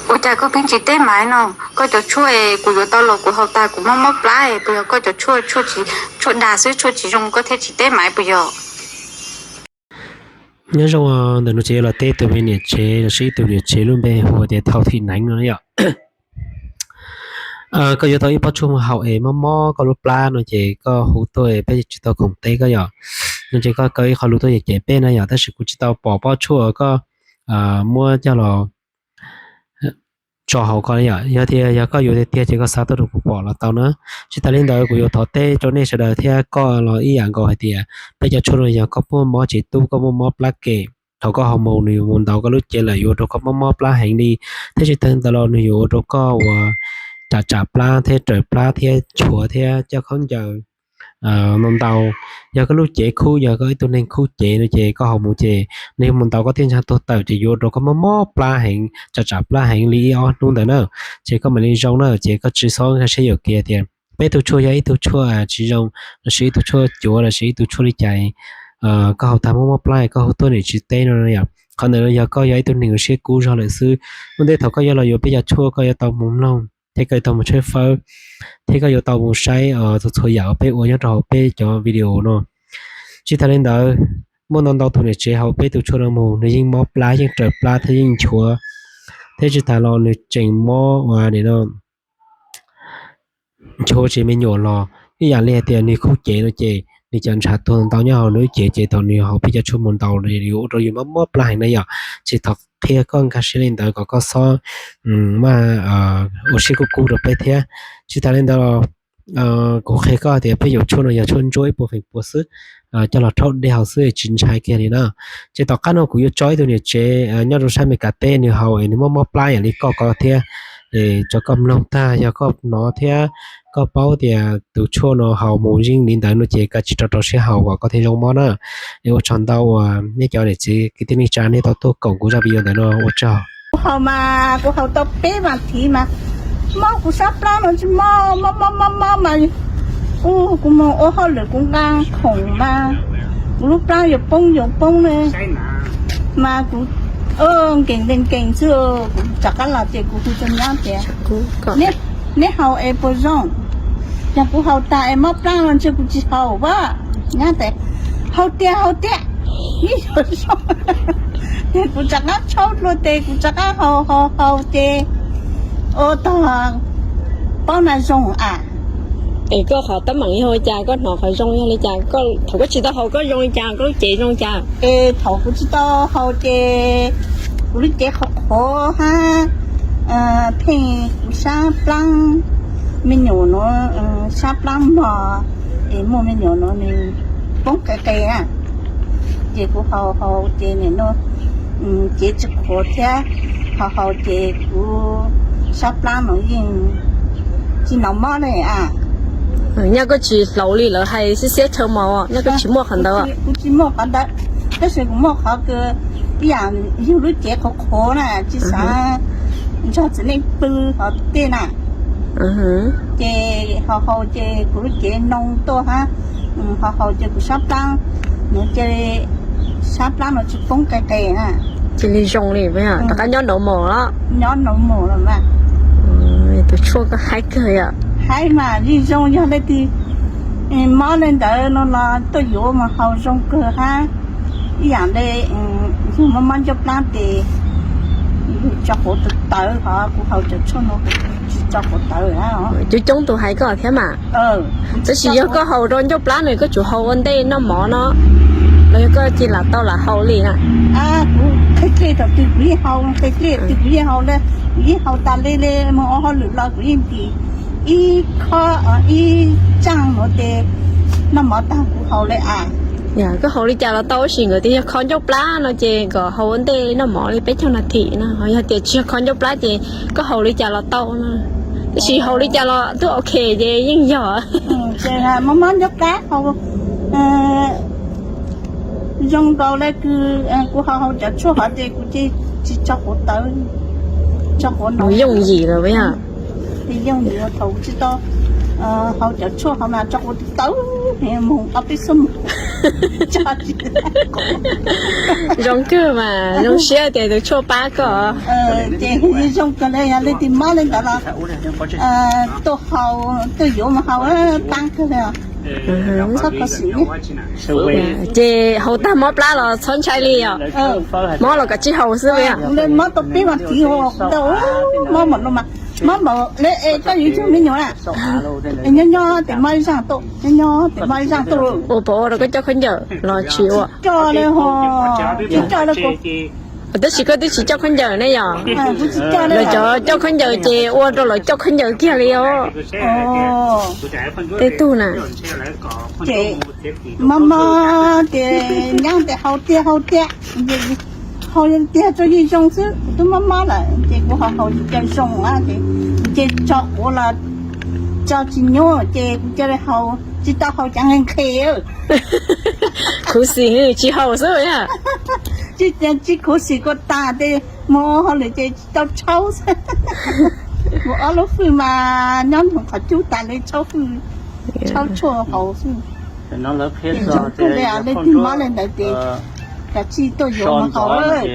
Ua cas koj pheej tsis teb Maiv no? Koj cov tshuaj es kuv yuav tau los kuv haus tas kuv mob mob plab es puas yog koj cov tshuaj, tshuaj dag xwb, tshuaj tsis zoo koj thiaj tsis teb Maiv puas yog? Nyob zoo, ntawm no ces yuav los teb tus me niam tsev los sis ib tug niam tsev lub npe hu tias Thau Thim Neev no yom. Koj yuav tau ib pob tshuaj mus haus es mob mob koj lub plab no ces koj hu tuaj peb tsis tau khoom teb koj yom. No ces koj kaw ib qho lus tuaj cem peb na yom, tab sis kuv tsis tau pom pob tshuaj koj muab coj los tso hauv ko yom. Yog tias yog koj yuav tiag tiag ces koj xa tuaj rau kuv pom los tau na. Tsis tas li ntawd kuv yuav thov teb rau nej sawv daws thiab koj los ib yam nkaus hais tias peb cov tshuaj no yog koj muaj mob tsev tub, koj muaj mob plab kem, thaum koj haus mus nws yuav mus ntaus koj lub cev lawm yuav ua rau koj mob mob plab heev li. Thiab tsis tas li ntawd los nws yuav ua rau koj uas tsam tsam plab thiab raws plab thiab nchuav thiab coj khaub ncaws ntau ntau. Yog koj lub cev khub, yog koj ib tug neeg khub cev no ces koj haus mus ces nws yuav mus ntaus koj thiab ntshav tuag tawm ces yuav ua rau koj mob mob plab heev, tsam tsam plab heev li ib ob hnub ntawd na. Ces koj mam li zoo na, ces koj tsis txhob nkag siab yuam kev tias peb tug tshuaj yog ib tug tshuaj tsis zoo los sis ib tug tshuaj cuav los sis ib tug tshuaj li cas, koj haus tag mob mob plab koj hu tuaj niam tsis teb no yom. Qhov ntawd yog koj yog ib tug neeg uas siab kub zog lawm xwb. Ua ntej thaum koj yuav los yuav peb cov tshuaj koj yuav tau mus mloog thiab koj yuav tau mus tshawb fawb thiab koj yuav tau mus saib txhua txhua yam uas peb ua nyob rau hauv peb cov video no. Tsis tas li ntawd, muaj ntau ntau tus niam tsev haus peb tus tshuaj no mus nws yeej mob plab, yeej raws plab thiab yeej nchuav, thiab tsis tas los nws tseem mob ua no nchuav tsev me nyuam los ib yam li hais tias nws khub cev no ces nws cov ntshav tuag ntau nyob hauv nws lub cev ces thaum nws haus peb cov tshuaj mus ntaus yuav ua rau yus mob mob plab heev na yom. Ces thov qhia koj nkag siab li ntawd kom koj txhob maj ua siab kub kub rau peb thiab. Tsis tas li ntawd los kuv qhia koj tias peb cov tshuaj no yog tshuaj ntsuab ib puas feem pua xwb, coj los rhaub dej haus xwb tsis ntshai kiag li na. Ces tom qab no kuv yuav tso ib tug niam tsev nyob rau sab Meskas teb nws haus es nws mob mob plab yam li koj ko thiab, es tso koj mloog tag yog koj hnov thiab koj paub tias tus tshuaj no haus mus yeej li ntawd no ces kav tsij rau rau siab haus kom koj thiaj zoo mob na. Es ua tsaug ntau uas nej cov niam txiv kwv tij neej tsa nej tau tuaj koom kuv zaj video ntawm no, ua tsaug. Kuv haus mas kuv haus tau peb vas thiv mas mob kuv sab plab no tsis mob mob mob mob mob mas kuv mus ua hauj lwm kuv nqa khoom mas kuv lub plab yuav poob yuav poob ne. Mas kuv nkees nkees nkees xwb, kuv rov qab los ces kuv hu rau nyab tias neb haus es puas zoo? Yog kuv haus tas es mob plab no ntshe kuv tsis haus a. Nyab tias haus tiag haus tiag, yeej yuav zoo. Ces kuv rov qab tshaub dua tes kuv rov qab haus haus haus ces ua tog paub na zoo a. Es koj qhov teeb meem yog ua cas, koj hnov qhov zoo yog li cas? Thaum koj tsis tau haus koj zoo li cas, koj lub cev zoo li cas? Es thaum kuv tsis tau haus ces kuv lub cev qhuav qhuav hab pheej kuv sab plab me nyuam nuav, sab plab mog, es muaj me nyuam nuav nws poob qe qe na. Ces kuv haus haus ces nim no cev tsis qhuav thiab, haus haus ces kuv sab plab nuav yeej tsis hnov mob le a. Nyaj koj tsis hlauv li lawv hais xiab xiab chaw mos, nyaj koj tsis muaj qhov ntawd. Kuv tsis muaj qhov ntawd, tab sis kuv muaj qhov kws ib yam yug lub cev qhuav qhuav na, tsis xav nrog txiv neej pw hov tej na. Ces haus haus ces kuv lub cev noo tuaj hab, haus haus ces kuv sab plab, ces sab plab no tsis poob qe qe na. Cia li zoo li, rov qab nyob normal los? Nyob normal los mas. Tus tshuaj koj haib kawg yom. Haib mas yeej zoo, yog leej twg mob le ntawd no los tuaj yuav mas haus zoo kawg hab. Ib yam le yug mob mob ncauj plab tes yug tso quav tawv tawv, ho kuv haus cov tshuaj no kuv tsis tso quav tawv. Coob coob tus hais koj thiab mas. Tab sis yog koj haus rau ncauj plab no koj tsum haus ua ntej noj mov no, los yog koj cia lam tau lam haus li na? Kuv qhia dlej thaum twg kuv yeej haus, qhia dlej twg kuv yeej haus le, kuv yeej haus tas le le mus ua hauj lwm los kuv yeej ntim ib khob ib tsaaj nuav tes noj mov tag kuv haus le a. Koj haus li cas los tau, tab sis nkawd tias yog kho ncauj plab no ces kom haus ua ntej noj mov li peb caug nas this no, ho yog tias tsis yog kho ncauj plab ces koj haus li cas los tau no. Tab sis haus li cas los twb ok ces yeej yog. Mob mob ncauj plab haus zoo nkaus le kws kuv haus haus cov tshuaj hov ces kuv tsis tso quav tawv, tso quav no yooj yim lawm. Yooj yim thaum kuv tsis tau haus cov tshuaj hov mas tso quav tawv tawv, mus ob peb xuab moos. Zoo kawg mas, zoo siab tias tus tshuaj pab koj. Ces zoo kawg li, yog leej twg mob li ntawd los tuaj haus, tuaj yuav mus haus, pab kawg li. Txhob khuv xim. Ces haus tag mob plab los txhob ntshai li os. Mob los kom tsis haus xwb os. Mob tau peb vas thiv, mob npaum no mas, mob npaum li es koj yuav yug me nyuam na. Nyob nyob tes mob ib zaug tuaj, nyob nyob tes mob ib zaug tuaj. Ua puas ua rau koj coj khaub ncaws los tsis ua? Coj li ho, tsis coj li. Tab sis koj twb tsis coj khaub ncaws ne yom? Lawv cov coj khaub ncaws ces ua rau lawv coj khaub ncaws kiag li os. Tej tug na. Ces mob mob ces nyab tias haus tiag haus tiag, haus tiag tso yeej zoo xwb, kuv twb mob mob lawm ces kuv haus haus tsis zoo ces, ces tso quav los tso tsis nyuaj ces kuv cia li haus tsis tau, haus cas nqhis nqhis. Khuv xim tsis haus xwb. Tsis, tsis khuv xim kuj tas ces mus ua hauj lwm ces tsis tau tshaub xwb. Mus ob lub fwj mas nyob nyob qhov cub tas li tshaub fwj, tshaub tshuaj haus xwb. Ces zoo kawg li, leej twg mob li ntawd ces kav tsij tuaj yuav mus haus lawm.